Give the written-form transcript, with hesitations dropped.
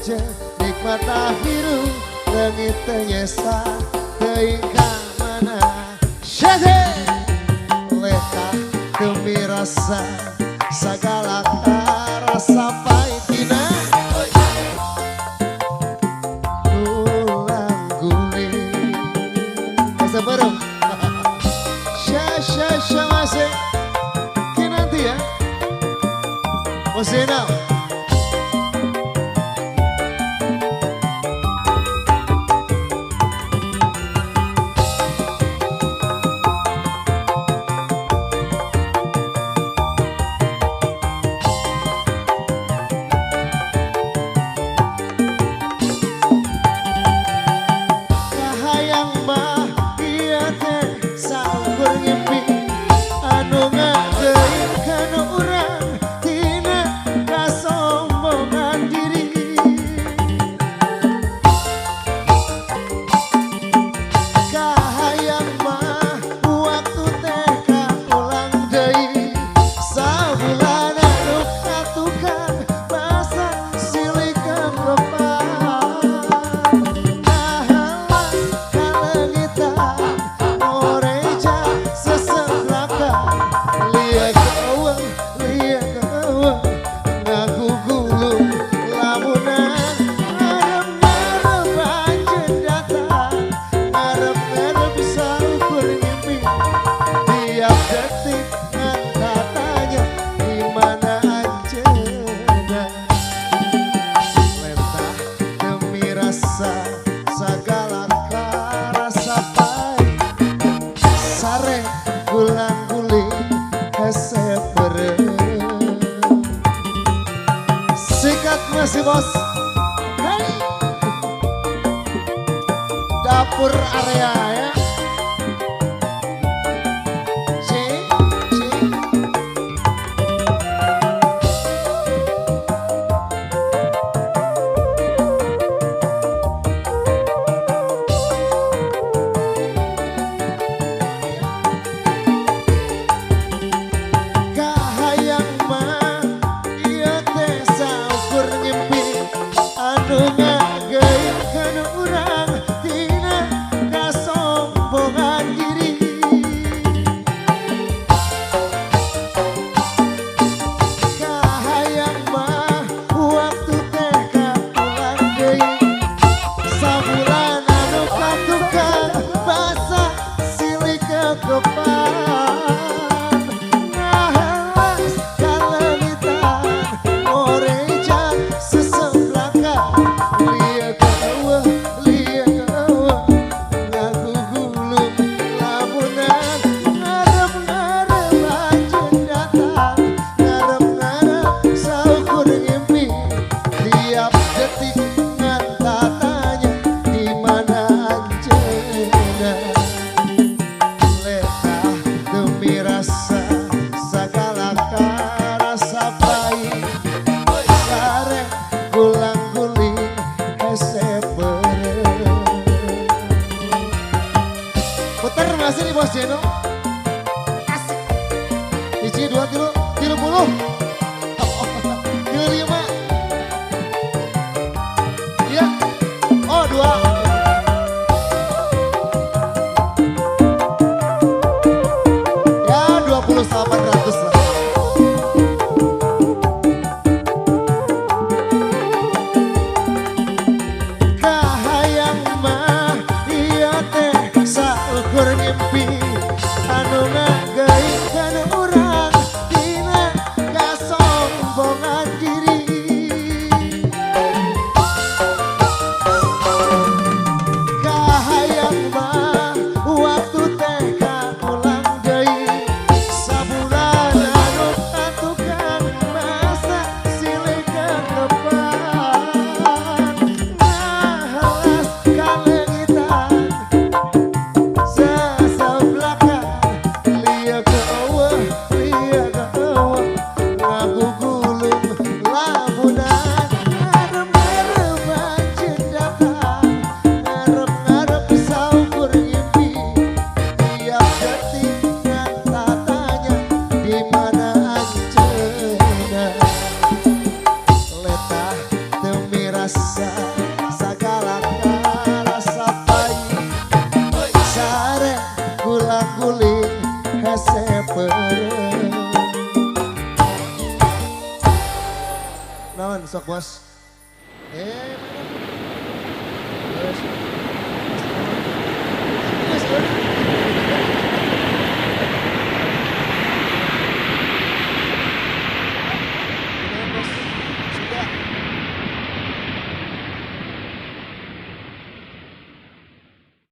Nikmat hirup leungit teu nyesa teuing ka mana. Syade letah demi rasa sagala rasa paitina gulang guling sebelum sya sya sya masih kinanti ya Bosena. Kahayang mah ieu teh saukur ngimpi anu ngageuing kana urang tina kasombongan diri. Kahayang mah waktu teh kaulang deui sabulan anu katukang masa silikan lepas nahalang kalengitan ngoreja seseklakan lieu eueuh lieu eueuh ngagugulung lamunan ngarep-ngarep anjeun datang ngarep-ngarep saukur ngimpi tiap detik ngan tanya di mana anjeunna. Lentah demi rasa sagala rasa pahit sare gulang guling hese beureum. Sikat masih bos. Hey. Dapur area ya. Si, si. Kahayang mah ieu teh saukur ngimpi anu ngageuing kana urang tina kasombongan. peureum. Naon sok, bos? Eh.